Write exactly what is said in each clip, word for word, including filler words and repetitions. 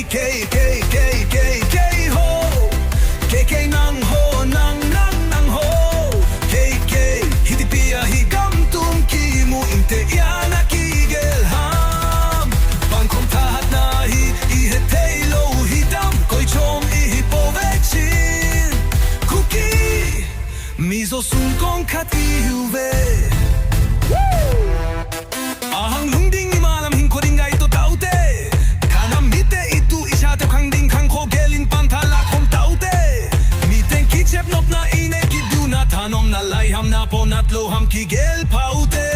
Kei, kei, kei, kei, keiho. Kei, kei, nangho, nang, nang, nangho. Kei, kei, hitipi a hi gam tum kimu inte iana kigel ham. Pangkhom thahatna hi, ihet thei lou hitam, koi chom ihi pouve chin. Kuki, Mizo sung kong khat ihiuve. Ahang lungding imalam hingkho ding ngaito taute. Kanam mite itu ichate khang ding khang kho gelin pantha lakhom taute. Miten kichep nopna ine kiduna thanomna lai ham napo natlou ham kigel paute.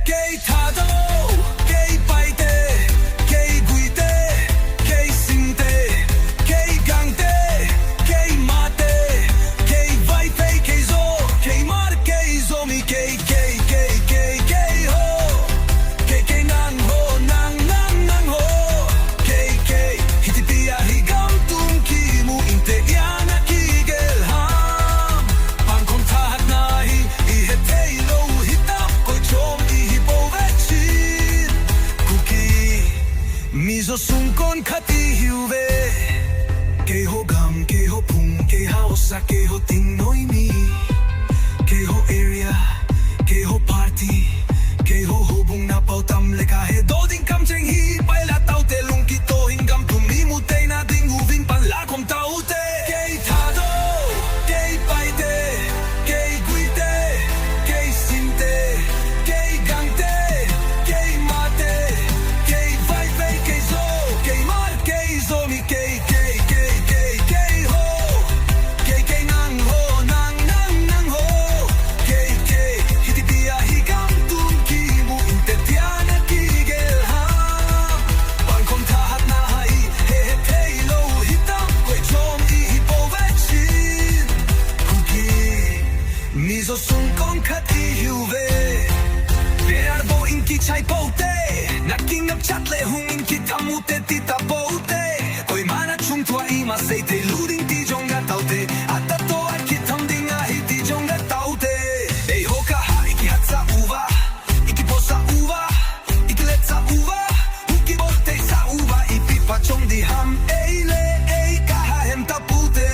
Kei Thadou, kei Paite, kei Guite, kei Singte, kei Gangte, kei Mate, kei Vaiphei, kei Zo, kei Hmar, kei Zomi, kei, kei, kei, kei, keiho. Kei, kei, nangho, nang, nang, nangho. Kei, kei, hitipi a hi gam tum kimu inte iana kigel ham. Pangkhom thahatna hi, ihet thei lou hitam, koi chom ihi pouve chin. Kuki, Mizo sung kong khat ihiuve. Keiho gam, keiho phung, kei haosa, keiho ting noimi. Keiho area, keiho party, keiho houbung na pao tam le kahe do ding kamcheng hi paila taute lungkito hing gam tum imu teina ding uvin pan lakhom taute. Kei Thadou, kei Paite, kei Guite, kei Singte, kei Gangte, kei Mate, kei Vaiphei, kei Zo, kei Hmar, kei Zomi, kei, kei, kei, kei, keiho. Kei, kei, nangho, nang, nang, nangho. Kei, kei, hitipi a hi gam tum kimu inte iana kigel ham. Pangkhom thahatna hi, ihet thei lou hitam, koi chom ihi pouve chin. Kuki, Mizo sung kong khat ihiuve. Pe ar bou in kichai poute. Na kingap chat le hung in kitham ute ti tapoute. Koiman achung thua ima sei thei lou ding ti jong ga taute. Atato a kitham ding ahi ti jong ga taute. Eiho kaha i kihatsah uva, i kipohsah uva, i kiletsah uva, hung kibol theisah uva, ipi pachom ding ham, ei le ei kaha hem tapoute.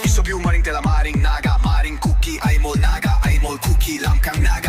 I sopi u Maring, Telang, Maring Naga, Maring Kuki, Aimol Naga, Aimol Kuki, Lamkang Naga.